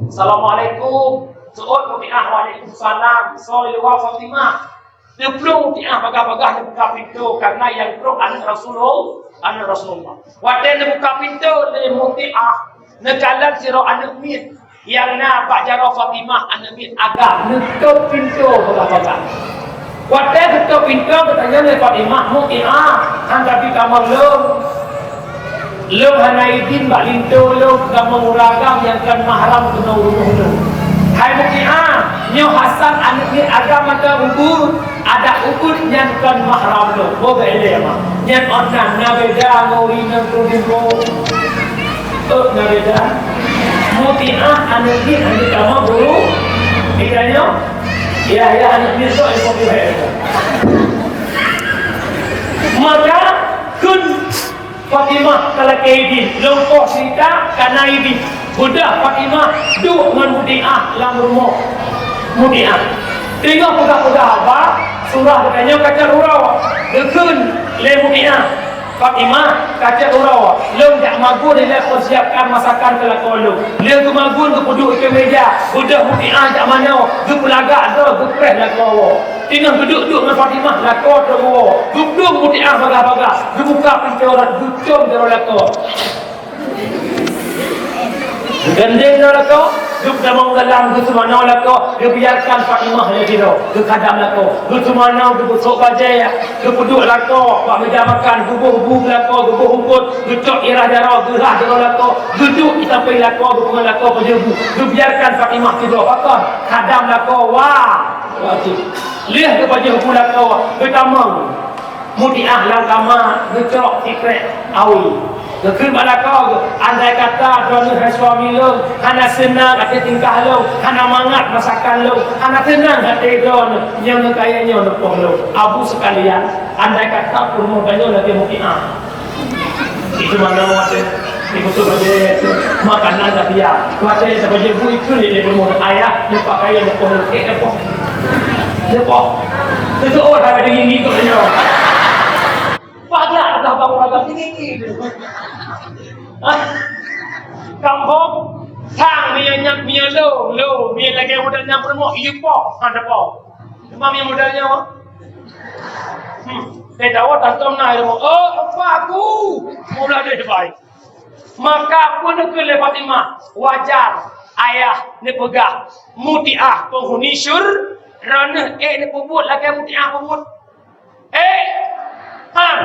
"Assalamualaikum." Seuôt Mutiah, "Waalaikumsalam." Soe luwa Fatimah. Neuplueng Mutiah bagah-bagah neubuka pintoe, karena nyang trok aneuk Rasulul-, aneuk Rasulullah. Watèe neubuka pintoe lé Mutiah, neukalon sidroe aneuk miet nyang na bak jaroe Fatimah, aneuk miet agam, neutôp pintoe bagah-bagah. Watèe geutôp pintoe, geutanyong lé Fatimah, "Mutiah, han tabi kamoe lôn?" "Lôn hana idin bak linto lôn keu kamoe ureueng agam nyang kon mahram keunoe rumoh lôn." "Hai Mutiah, nyoe Hasan aneuk miet agam mantong ubit, adak ubit nyan kon mahram lôn." Boh bèk lé mak. Nyan ôn nan na beda ngon ureueng inong keu limpo. Ôt na beda. Mutiah aneuk miet aneuk kamoe guru. Geutanyoe, ya, ya, aneuk miet kok limpo pih. Maka kheun Fatimah ka lakèe idin, lôn poh sita ka na idin. Beudôh Fatimah duek ngon Mutiah lam rumoh Mutiah. Teungoh peugah-peugah haba, surah geutanyoe ka cot uroe. Geukheun lé Mutiah, "Fatimah, ka cot uroe. Lôn jak magun ilèe peusiapkan masakan keu lakoe lôn." Lheueh geumagun geupeuduek i ateueh meja. Beudôh Mutiah jak manoe, geupeulagak droe, geupreh lakoe woe. Teungoh geuduek-duek ngon Fatimah, lakoe trok geuwoe. Geuplueng Mutiah bagah-bagah, geubuka pintoe rot, geucom jaroe lakoe. Geugandeng jaroe lakoe, geupeutamong dalam, geuseumanoe lakoe, geubiarkan Fatimah lé sidroe, geukhadam lakoe. Geuseumanoe, geupeusôk bajèe, geupeuduek lakoe bak meja makan, geuboh bu lakoe, geuboh eungkôt, geucok irah jaroe, geuhah jaroe lakoe, geuduek i sampéng lakoe, geupeungon lakoe pajoh bu. Geubiarkan Fatimah sidroe, pakon khadam lakoe, wah. Wah tu. Lheueh geupajoh bu lakoe, geutamong Mutiah lam kama, geucok sikrek awi. Geukheun bak lakoe geuh, "Andai kata droeneuh hai suami lôn hana seunang até tingkah lôn, hana mangat masakan lôn, hana seunang até droeneuh nyang neukaya nyoe neupoh lôn." Abu sekalian, andai kata peurumoh tanyoe lagèe Mutiah. Itu mana watèe, itu tu bajèe, makanan dah siap. Watèe dah bajèe bu itu ni dia peurumoh ayah, dia pakaian, dia poh, dia poh. Dia poh. Itu orang ada gigi tu dia. Banyak dah bangun agak tinggi. Hah? Kampung, sang mie nyak, mie lo, lo, mie lagèe model nyang peurumoh, iya poh, ada poh. Cuma mie model nyoe. Hmm. Teudawa tantom na ilmu. Oh, apa aku? Mula dia debai. Maka apa neukheun lé Fatimah? Wajar ayah neupeugah Mutiah penghuni syur-, droeneuh ék neupeubuet lagèe Mutiah peubuet. Eh, han.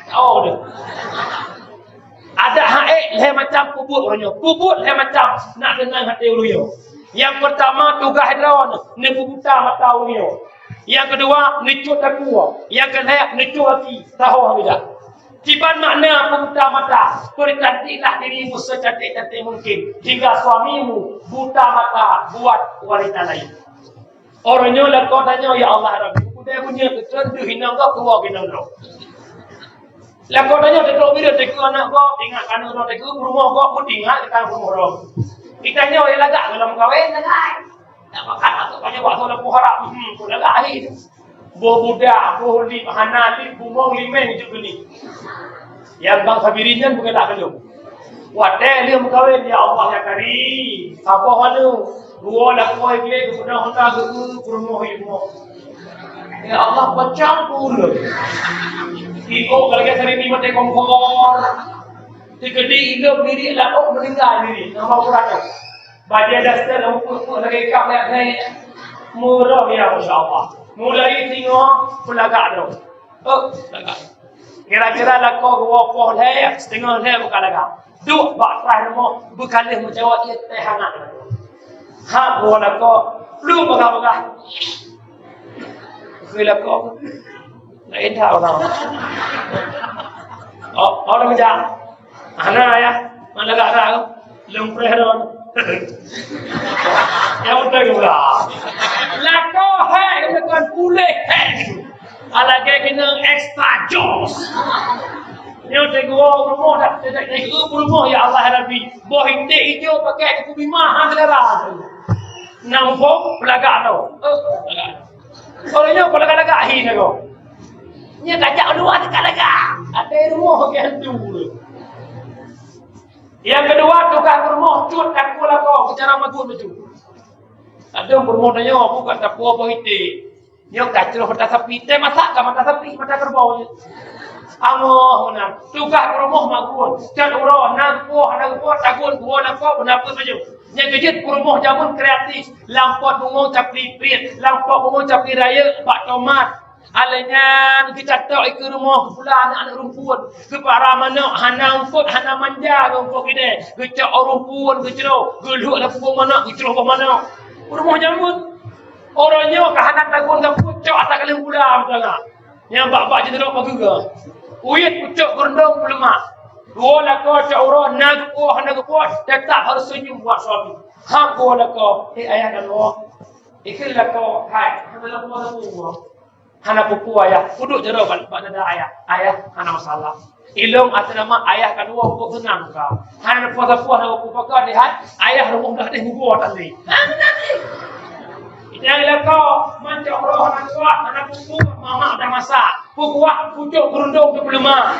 Oh, deh. Adak Peubuet ureuëng nyoe, peubuet lhée macam nak teunang até ureuëng nyoe. Nyang peurtama, tugaih droe neupeubuta mata ureuëng nyoe. Nyang keudua, neucut takue. Nyang keulhée, neucut gaki, taho hamidah. Kiban makna peubuta mata, percantiklah dirimu secantik-cantik mungkin, hingga suamimu buta mata buat wanita lain. Ureuëng nyoe lakoe tanyoe, "Ya Allah Rabbi, udeb bunyet keu deuh inong gob, dua inong droe." Lakoe tanyoe teutrok bireuen, teukeu aneuk gob, ingat keu aneuk droe, teukeu peurumoh gob, pun ingat keu peurumoh droe. Geutanyoe lagak gohlom kawen, lagak. Tak pakat masuk pajak bakso lampu harap. Hmm, tu lagak akhé tu. Boh budak, boh lip, hana lip, bungong limeng juk geunih. Nyang bang Sabirin nyan beugalak keu lôn. Watée lheueh meukawen, "Ya Allah, ya Karim, saboh anu, dua lakoe glé geupeudong honda geu peurumoh ilmu." Ya Allah, pacang pun. Iko kalau kita hari ni mati kompor. Teukeudi ilom diri lakoe meuninggai diri. Nama urang tu? Bajée daster leumpuk-leumpuk lagée kap lagée murah ya, masya Allah. Mulai singoh peulagak droe. Oh, peulagak. Kira-kira lakoe dua poh lhée, setengah lhée buka lagak. Duek bak pah rumoh beukaleuh meucawa ié teh hangat. Ha, dua lakoe lu bagah-bagah. Keu lakoe. Lain that orang. Oh, orang meujak. Hana ya, mana gak ada. Leumpréh ron. Ya betul juga. Lakoe hai bukan pulih hai. Alage kena extra jos. Nyoe teguh rumoh dah, teguh rumoh ya Allah Rabbi. Boh intik ijo pakai kuku bima ha selera. Nampung pelagak tu. Eh, pelagak. Kalau nyoe pelagak-lagak hi nago. Nya kajak luar dekat lagak. Ada rumoh ke hantu. Yang kedua, tukang rumoh cut takue lakoe secara magun betul. Ada rumoh tanya bukan takue apa itu. Nyoe ka jroh mata sapi, teuh masak ka mata sapi, mata kerbau nyoe. Angoh meunan, tugaih peurumoh magun, dan uroe nan poh hana geupoh, tagun dua lakoe beuna peue baju. Nyang keujeuet peurumoh jameun kreatif, lam pot bungong capli priet, lam pot bungong capli rayeuk bak tomat. Alai nyan geucatok ikeue rumoh geupula aneuk-aneuk rumpun, geupara manok hana eungkot hana manja geueungkot ideh, geucok rumpun geucroh, geulhok lam punggung manok geucroh boh manok. Peurumoh jameun. Uroe nyoe ka hana tagun sapeue cok ata kaleng gula meuteunga. Nyang bak-bak jeuet rot pageue. Uyeuet pucok geurundong peuleumak. Dua lakoe cok uroe na geupoh hana geupoh tetap harus senyum buat suami. Hak dua lakoe, eh ayah dan Allah. Ikheun lakoe, hai, hana lakoe sapeue. Hana peue-peue ayah. Peuduek jaroe bak, bak dada ayah. Ayah, hana masalah. Ilong ateueh nama ayah ka dua pok seunang ka. Hana puasa-puasa hana puasa lihat ayah rumoh dah deh mugo tadi. Nyang lakoe mancok roh hana kuat, hana kuat, mama dah masak. Pukuak pucuk gerundong tu peuleumak.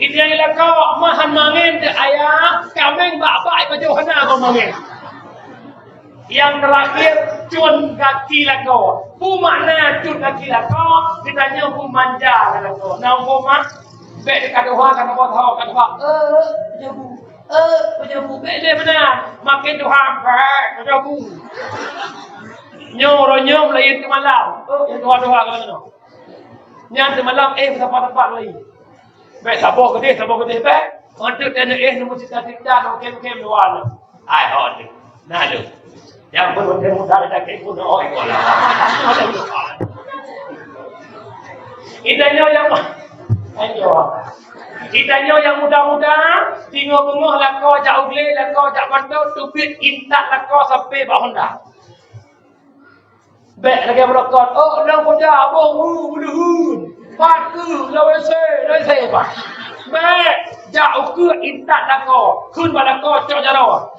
Nyang lakoe mahan mangen dek ayah, kameng bak-bak baju hana kau mangen. Yang terakhir, cun gaki lakoe. Peue makna cun gaki lakoe? Geutanyoe peue manja lakoe. Na umpama, bèk teuka tuha, ka tuha, ka tuha. Eh, peunyoe bu. Eh, peunyoe bu. Bèk lé meunan. Makin tuha, bèk, peunyoe bu. Nyoe, uroe nyoe, meulayeuen teumalam. Eh, nyang tuha-tuha ka lakoe. Nyan teumalam, eh, sapat-sapat lagi. Bèk saboh keudeh, saboh keudeh bèk. Untuk teuneuk eh, nunggu cerita-cerita, nunggu kem-kem luar tu. Ai, ho tu. Nah, tu. Yang belum dia muda, dia tak kepun, oh, ikut lah. Kita nyoe yang, ayo. Kita nyoe yang muda-muda, tinggal bengok lakoe jak ugle, lakoe jak bantu, teubiet intat lakoe sampai bak honda. Bèk lagèe beurokot, "Oh, lôn kuda, boh hu, beuleuheun. Pat keuh, lôn W C, lôn W C, pat." Bèk, jak ukeue intat lakoe, kheun bak lakoe cok jaroe.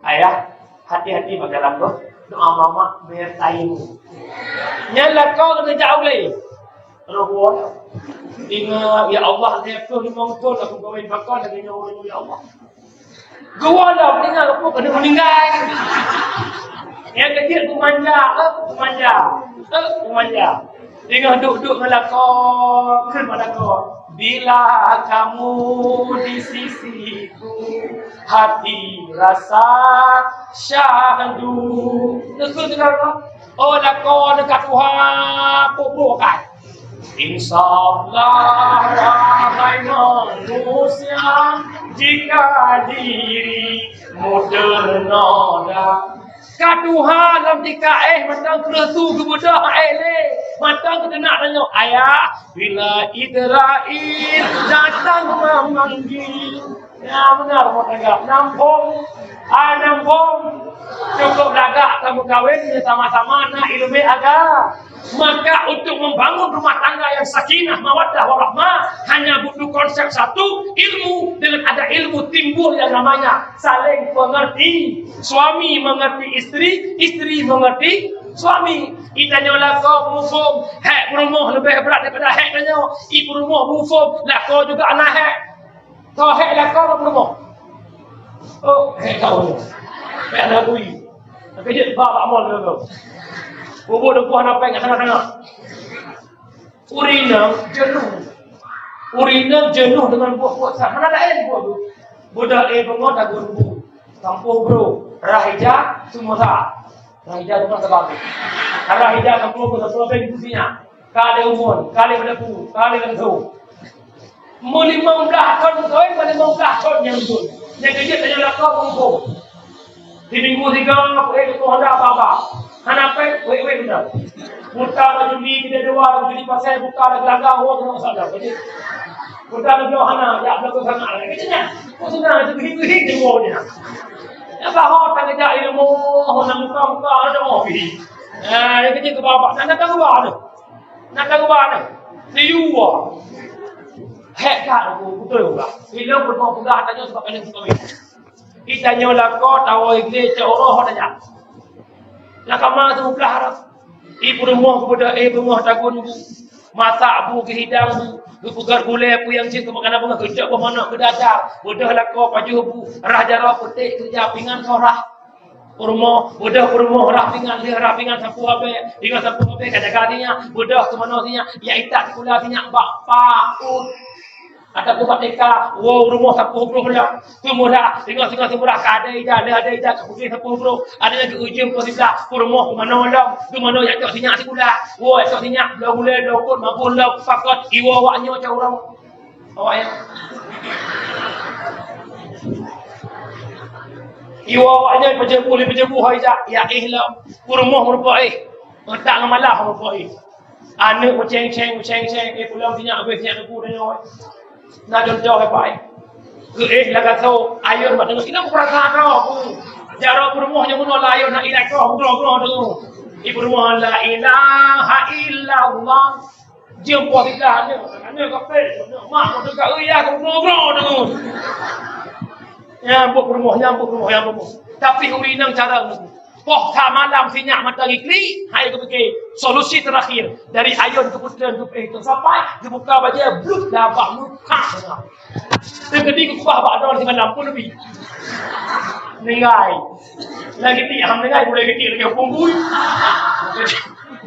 Ayah, hati-hati bak jalan tu. Doa mama biar tahu. Nyan lakoe keuneuk jak ugle. Roh buah. Ingat, ya Allah, lhèe ploh limong thôn aku kawin pakon lagèe nyoe, ya Allah. Geuwoe lom, ingat aku keuneuk meuninggai. Nyang keujeuet kumanja, eh, kumanja. Eh, kumanja. Teungoh duek-duek ngon lakoe, kheun bak lakoe, "Bila kamu di sisiku, hati rasa syahdu." Neukheun teuka, "Oh, lakoe, neuka tuha, pok-pok kai." Insaflah, wahai manusia, jika dirimu ternoda. Ka tuha lam tika éh mantong kreueh su geubeudoh éh lé. Mantong geuteunak tanyoe, "Ayah, bila Israel datang memanggil." Ya, benar, mau tegak. Nampung. Ah, nampung. Cukup lagak kamu kawin, sama-sama nak ilmu agama. Maka untuk membangun rumah tangga yang sakinah, mawaddah, warahmah, hanya butuh konsep satu, ilmu. Dengan ada ilmu timbul yang namanya saling mengerti. Suami mengerti istri, istri mengerti suami. Itanyoe lakoe muphom, hék peurumoh leubeh brat daripada hék tanyoe. I peurumoh muphom, lakoe juga na hék. Kau hék lakoe keu peurumoh. Oh, hék kau. Hék aneuk bui. Tapi jeuet ba bak mall keu kau. Bubuk deuh hana péng hana-hana. Ureueng inong jeuneuh. Ureueng inong jeuneuh deungon buet-buet sa. Hana laén buet tu. Budak eh beungoh tagun bu. Kampung bro. Rah ija, semua sa. Rah ija tu kan sebab. Rah ija kampung bro, sebab tu sinya. Ka ada umur, ka ada pada bu, ka ada langsung. Meulimong blah thon beutôi, meulimong blah thon nyang beutôi. Nyang keujeuet tanyoe lakoe muphom. Di minggu tiga, eh, tutoe Honda apa-apa. Hana péng, wék-wék Honda. Buta baju ni, kita dua, baju ni pasal, buta ada gelagah, oh, kena masalah. Jadi, buta ada dua hana, ya, belakang sana. Kecil kan? Oh, senang, itu gini-gini dia bawa dia. Ya, bahwa tak kejak ilmu, oh, nak buka-buka, ada mobil. Ah, yang kecil ke bawah, nak datang ke bawah tu. Nak tahu bak mana? Liwa. Hék that aku, beutôi ulah. Bila peurumoh peugah tanyoe sebab kalian suka wéh. Itanyoe lakoe tawoe igle cok uroe ho tanya. Lah kama tu peugah dah. I peurumoh keubeudoh eh beungoh tagun bu. Masak bu, geuhidang bu. Geupeugah gulai peue nyang jeuet keu makanan beungoh, geucok boh manok keu dadar. Beudôh lakoe pajoh bu. Rah jaroe peuték keureuja pingan soe rah. Peurumoh, beudôh peurumoh, rah pingan, lheueh rah pingan sapeue abée, pingan sapeue abée ka jaga sinyak, beudôh keunoe sinyak, jak itak sikula sinyak bak paut. Atawa bak T K, woe rumoh sapeue brôh lom. Peumuda, singoh-singoh peumuda ka ada ija, lheueh ada ija ka putih sapeue brôh. Ada nyang geu-ujeuen poh siblah, peurumoh keunoe lom, keunoe jak cok sinyak sikula. Woe cok sinyak, bloe gulai, bloe ukot, mabun lom, pakot, iwoe awak nyoe cok ureueng. Awak nyan. Iwoe awak nyan peujeubue, peujeubue hai jak, ya éh lom. Peurumoh meurumpok éh. Meutak ngon malah meurumpok éh. Aneuk meuceng-ceng, meuceng-ceng, éh pulang sinyak, habéh sinyak teupeu tanyoe. Na contoh, eh, Pak, éh. Keu éh lagak so, ayôn bak teungoh. Inong peurasa droe, Bu. Jaroe peurumoh nyang bunoe la ayôn, na ilai koh, bunoe, bunoe teungoh. Di peurumoh, la ilaha illallah. Jeuem poh siblah aneuk, aneuk kafé, aneuk mak, aneuk ka, "Ui, ya, keunoe-keunoe deungon." Nyang buet peurumoh, nyang buet peurumoh, nyang buet peurumoh. Tapi ureueng inong cara poh ka malam sinyak mata geuklik, hai geupike solusi terakhir dari ayôn keupeutreun keupeue itu sampai geubuka bajée bluet dah bak muka. Teukeudi keubah bak droe simalam pun leubeh. Ninggai. Lagi tiam ninggai, boleh kecil lagi punggui.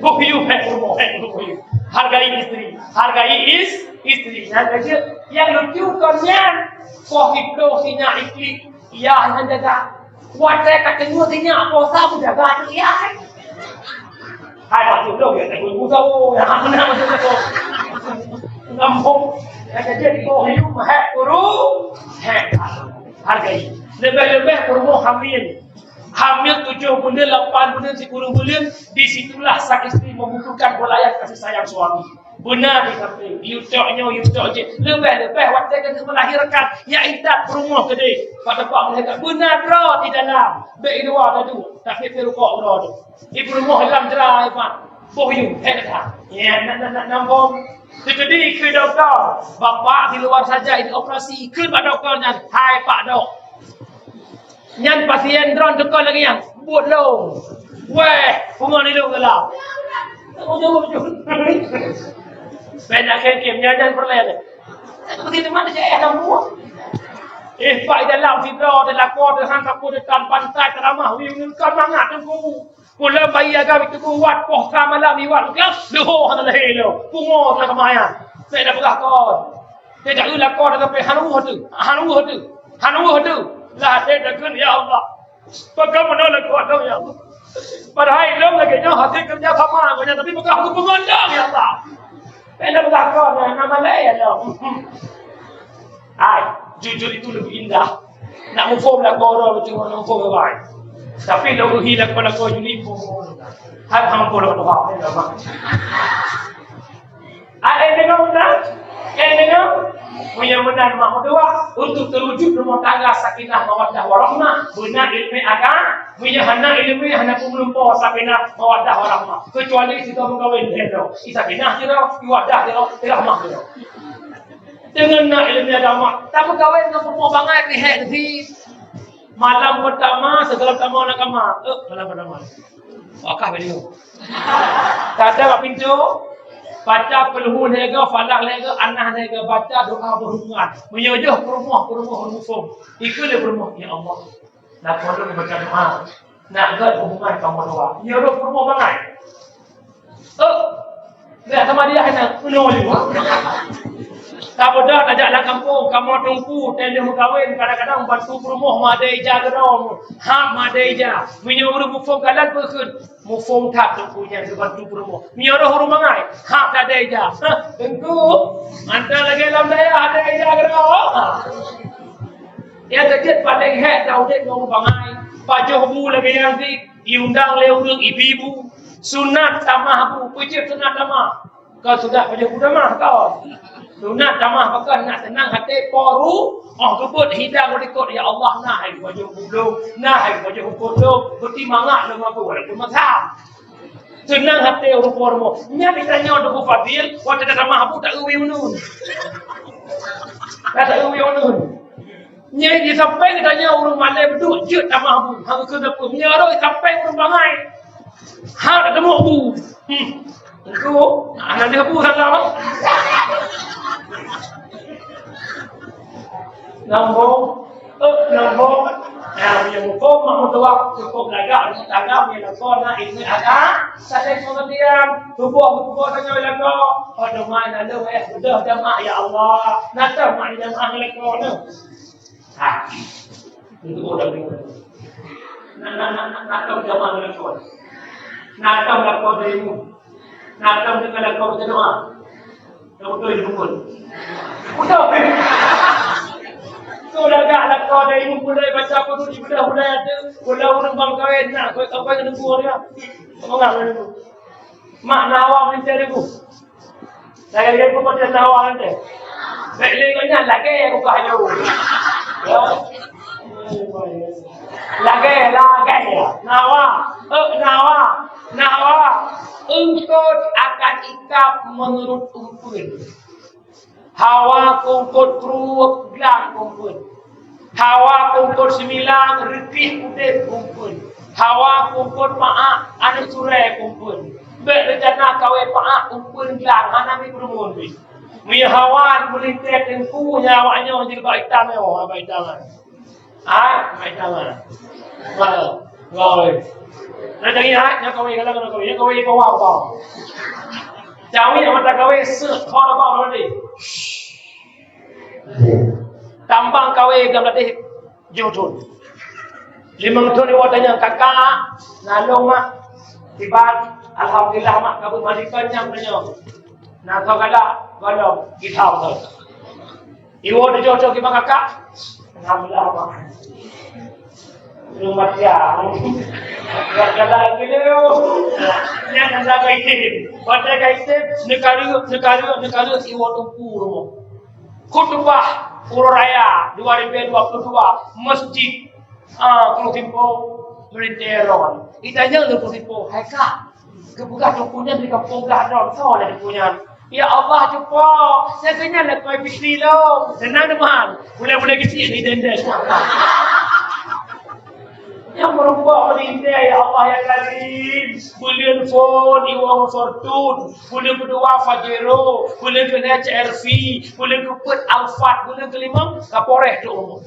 Boh hiu, hek rumoh, hek rumoh hiu. Hargai istri. Hargai is, istri. Nyang kecil, nyang lucu kon nyan. Poh sibloh sinyak iklik, ya nyang jaga. Watée ka teungoh sinyak posa menjaga aneuk ya. Hai, Pak Julung, ya, tak guna tahu. Ya, mana macam tu? Ngambung. Ya, jadi, oh, hidup, hek, guru. Hek. Hargai. Lebih-lebih, guru hamil. Hamil tujuh bulan, lapan bulan, sepuluh bulan, di situlah sang istri membutuhkan belayan kasih sayang suami. Beuna di sampéng, yue cok nyoe, yue cok jih. Leubeh-leubeh watée keuneuk meulahirkan, ya intat peurumoh keudeh. Pada pak melahirkan, beuna droe di dalam. Bék di luwa tadu, tapi pi rukok droe tu. Di peurumoh lam jera, Pak. Boh yue, hek that. Ya, nak, nak, nak nambong. Teukeudi keu dokto, bapak di luar saja ini operasi. Keu bak dokto nyan, hai Pak Dok. Nyan pasien droen teuka lagée nyan, buet lôn. Wéh, pungo nilông gala. Bèk na khém-khém, nyan, nyan peureulèe. Begitu mana cak eh lam buah. Eh, pai dalam sidroe, di lakoe, di han sapeue, di tan pantai, teuramah, wiyeue, kan mangat teungku. Pulang bayi agam itu kuat, poh ka malam iwat, leuho hana lahé lom. Pungo teuka keumayan. Bèk na peugah kon. Teuka eu lakoe teuka pih hana weueh teuh, hana weueh teuh, hana weueh teuh. Lah até takheun, "Ya Allah, bagaimana lakoe lôn, ya Allah? Padahai lôn lagèe nyoe hasil kerja sama lagèe nyoe, tapi peugah aku peungandang, ya Allah." Pena beutako na, na malée ya lo. Hai, jujur itu lebih indah. Nak muphom lakoe droe beutôi, nak muphom awai. Tapi lôn geuhi lakoe-lakoe juli muphom. Hai, hang polo doa. Hai, deungoe meunan? Eh, deungoe? Meunyoe meunan mak meutuah, untuk terwujud rumah tangga sakinah mawaddah warahmah, beuna ileumèe agama. Meunyoe hana ileumèe, hana peumeurumpok sakinah mawaddah warahmah. Kecuali sigoe meukawen lhèe droe, i sakinah sidroe, i waddah sidroe, i rahmah sidroe. Deungon na ileumèe agama, tameukawen ngon peurumoh bangai pih hèk sit. Malam pertama, segala pertama na kama. Eh, malam pertama. Wakah beliau. Tanda bak pintu, baca Qul Hu lhèe go, Falaq lhèe go, An-Nas lhèe go, baca doa berhubungan. Meunyoe jih peurumoh, peurumoh muphom. Ikheun lé peurumoh, "Ya Allah, lakoe lôn baca doa. Nak gèt hubungan kamoe dua." Nyoe roh peurumoh bangai. Oh, dah sama dia hana unoe juga. Saboh dah tajak lam kampung, kamoe teungku, teuh meukawen, kadang-kadang bantu peurumoh madé ija keudroe. Ha, madé ija. Meunyoe ureueng muphom kalon peukheun, muphom that teungku nyan geubantu peurumoh. Meunyoe roh ureueng bangai, ha, tadé ija. Ha, teungku, mantong lagèe lam dayah adé ija keudroe. Nyang keujeuet paléng hèk taudép ngon ureueng bangai, pajoh bu lagèe nyan cit, iundang lé ureueng ibi bu. Sunat tamah bu, peue jeuet sunat tamah? Kon sunat pajoh bu tamah kon. Sunat tamah pakon nak seunang até po ruh, oh geubeuet hidang u likot, "Ya Allah, na hai pajoh bu lôn, na hai pajoh bukon lôn, beuti mangat lôn aku walaupun masam." Seunang até rupa-rupa. Nyan ditanyoe Teungku Fadil, watèe tatamah bu taeu wie uneun. Ka taeu wie uneun. Nyan di sampéng geutanyoe ureueng malèe beudôk jeuet tamah bu. Hana keu sapeue. Nyan rôh di sampéng ureueng bangai. Ha, tak teumok bu. Hmm. Engko, ana deuh bu salah. Nambong, eh, nambong. Nah, meunyoe muphom mak meutuah, cukôp lagak, tangga, meunyoe lakoe na ileumèe agama, sabe pengertian, tuboh, tuboh tanyoe lakoe. Oh, teuma na lôn, eh, beudôh jamaah, ya Allah. Na tom mak jamaah lakoe nyoe. Ha. Untuk orang ni. Na, na, na, na, na tom jamaah lakoe. Na tom lakoe dari mu. Na tom dengan lakoe berdoa. Dah beutôi jeuet pun. Beutôi. Tu lagak lakoe dari mu mulai baca kudu di belah-belah tu. Belah ureueng bang kawin nak kau kau nunggu dia. Orang nunggu. Mak na awak mencari bu. Lagèe-lagèe peue peunteng na awak nyan teuh. Bèk lé ngon nyan lagèe bukah lôn. Ya. Lagèe, lagèe. Na awak, eh, na awak, na awak. Eungkôt akan ikab meunurot eumpeuen. Hawa kungkot kruweuek glang kungkot. Hawa kungkot similang reukih udép kungkot. Hawa kungkot paak aneuk surée kungkot. Bèk rencana kawé paak kungkot glang hana mi peureumeun pih. Mi hawa meulintèe teungku nyan awaknyoe jilbab itam nyoe, jilbab itam nyan. Hai, mai tangan. Wah, wah. Nah, jadi hai, nyang kawé, kalau kena kawé, nyang kawé di bawah, bawah. Cawi yang mata kawé, set, kau dah bawah nanti. Tambang kawé, gam latih, tujuh thon. Lima thon di watanya kakak, nalong mak, tiba, alhamdulillah mak, kabut mandi kanyang kanyang. Nah, kau galak, galak, kita betul. Iwoe teujoh-joh kiban kakak. Alhamdulillah, Mak. Belum mati, ah. Galak-galak gila. Nyan dah jaga item. Pada ka item, neukara, neukara, neukara iwoe teungku rumoh. Khutbah Uroe Raya dua ribu dua puluh dua, Masjid, ah, Krueng Simpong, Meulintèe Ron. Itanyong lé Krueng Simpong, "Hai kak, geupeugah teungku nyan di kampung blah droe, soe lé teungku nyan?" "Ya Allah, cupo, nyang keu nyan lakoe P C lôn." Seunang teuma. Ulèe-ulèe geuchik di dendeng. Nyang meurumpok meulintèe, ya Allah, ya Karim. Buleuen phon, iwoe Fortuner. Buleuen keudua, Pajero. Buleuen keulhèe, C R V. Buleuen keupeuet, Alphard. Buleuen keulimong, Kapolres trôk rumoh.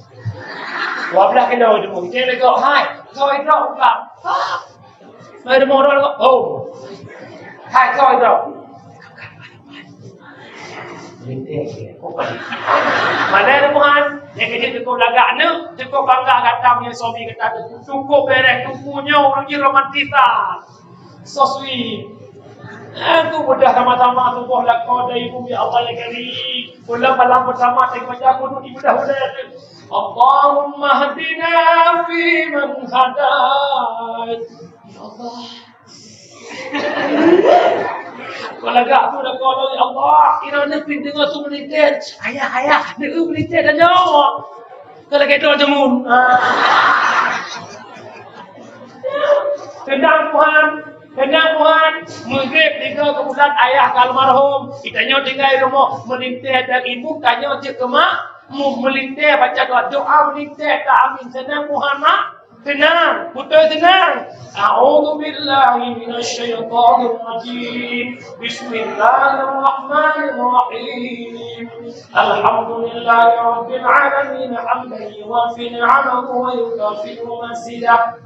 Dua blah kilo teungku. Cek lé gob, "Hai, soe droe buka?" Hai, rumoh droe, oh. Hai, soe droe? Mana ada Tuhan? Dia kena cukup lagak ni, cukup bangga gata punya suami kata tu. Cukup beres, cukup nyoe, ureueng jih romantis lah. So sweet. Aku bedah sama-sama tuboh lakoe dari bumi Allah yang kali. Mula malam bersama tengok baca kudu di bedah ulai. Allahumma hdina fi man hadait. Ya Allah. Kalau gak tu dah kalau ya Allah, ina ni pintu tu melinteh. Ayah, ayah, ni melinteh dah nyawa. Kalau kita jamun. Ah. Keunong Tuhan, keunong Tuhan. Maghrib tiga ke bulan ayah ka almarhum. Kita nyoe tinggai rumoh melinteh dan ibu tanyoe cek ke mak. Mu melinteh baca doa, doa melinteh tak amin. Keunong Tuhan mak. Keunong, beutôi keunong. A'udzu billahi minasy syaithanir rajim. Bismillahirrahmanirrahim. Alhamdulillahi rabbil alamin, hamdan yuwafi ni'amahu wa yukafi'u mazidah.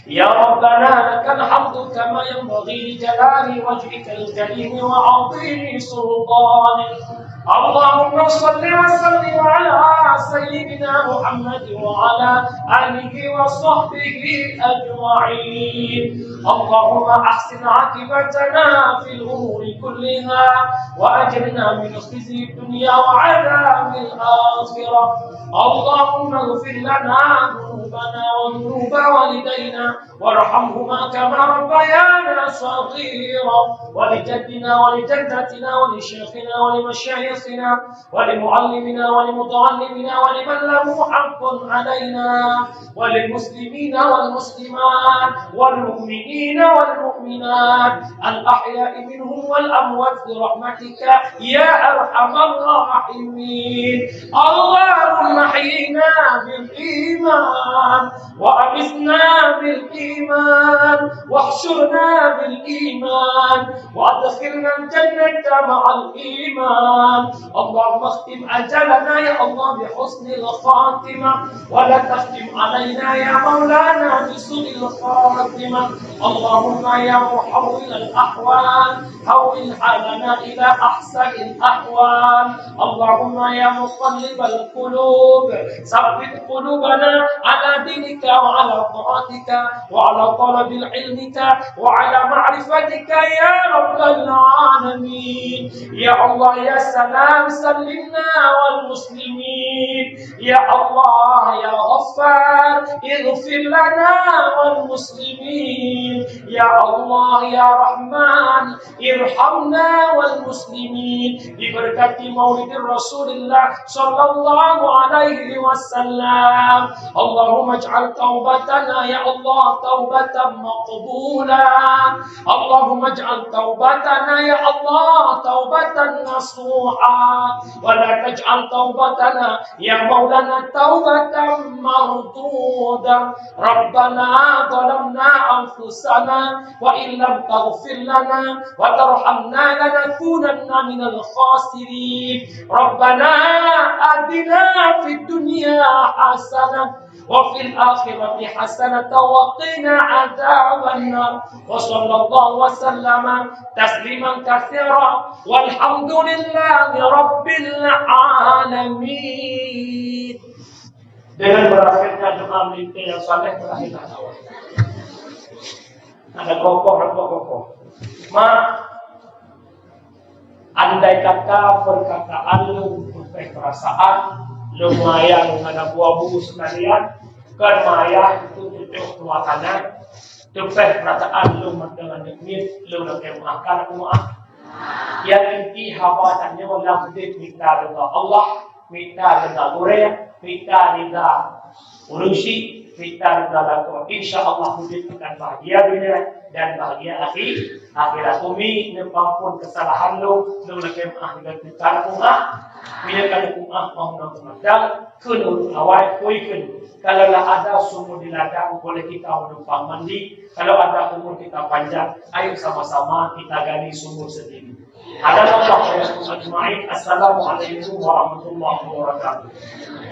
Ya Rabbana lakal hamdu kama yanbaghi li jalali wajhikal karimi wa 'azimi sultanik. Allahumma shalli wa sallim ala sayyidina Muhammad wa ala alihi wa sahbihi ajma'in. Allahumma ahsin aqibatana fil umuri kulliha wa ajirna min khizyi dunya wa adhabil akhirah. Allahumma ighfir lana dhunubana wa dhunuba walidayna warhamhuma kama rabbayana saghira, wa li jaddina wa li jaddatina wa li syaikhina wa li masyayikhina wa li muallimina wa li muta'allimina wa liman lahu haqqun alaina wa lil muslimina wal muslimat wal mu'minina wal mu'minat al ahya'i minhum wal amwat bi rahmatika ya arhamar rahimin. Allahumma ahyina bil iman wa amitna bil iman, wahsyurna bil iman, wa adkhilna al jannata ma'al iman. Allahumma akhtim ajalana ya Allah bi husnil khatimah, wa la takhtim alaina ya maulana bi su'il khatimah. Allahumma ya muhawwil al ahwal, hawwil halana ila ahsanil ahwal. Allahumma ya muqallibal qulub, tsabbit qulubana ala dinika wa ala ta'atika wa ala talabil ilmika wa ala ma'rifatika ya rabbal alamin. Ya Allah, ya Salam, sallimna wal muslimin. Ya Allah, ya Ghaffar, ighfir lana wal muslimin. Ya Allah, ya Rahman, irhamna wal muslimin. Bi barakati maulidir Rasulillah sallallahu alaihi wasallam. Allahumma ij'al taubatana, ya Allah, taubatan maqbulah. Allahumma ij'al taubatana, ya Allah, taubatan nasuha. Wa la taj'al taubatana, ya Maulana, taubatan mardudah. Rabbana zalamna anfusana wa in lam taghfir lana wa tarhamna lanakunanna minal khasirin. Rabbana atina fid dunya hasanah wa fil akhirati hasanatan wa qina adzabannar. Wa sallallahu wa sallama tasliman katsira. Walhamdulillahi rabbil alamin. Dengan berakhirnya doa melinteh yang saleh, berakhirlah dakwah. Ada kokoh, ada kokoh. Mak, andai kata perkataan lôn teupeh perasaan, lôn meunayang ngon abu-abu sekalian, kon meunayang itu tutup suasana, teupeh perasaan lôn mantong aneuk miet, lôn lakée meu'ah, ka lakée meu'ah. Nyang inti haba tanyoe lam udeb mita ridha Allah, mita ridha gurée, mita ridha ureueng chik, mita ridha lakoe. Insya Allah udeb akan bahagia dunia dan bahagia akhi-, akhirat. Umi, neupeuampon keusalahan lôn, lôn lakée meu'ah nibak tukang meu'ah. Bila ka meu'ah, mau na meu'ah, kheun ureueng awai, kheun. Kalau lah ada sumur di ladang, boleh kita menumpang mandi. Kalau ada umur kita panjang, ayo sama-sama kita gali sumur sendiri. Hadanallahu wa iyyakum ajma'in. Assalamualaikum warahmatullahi wabarakatuh.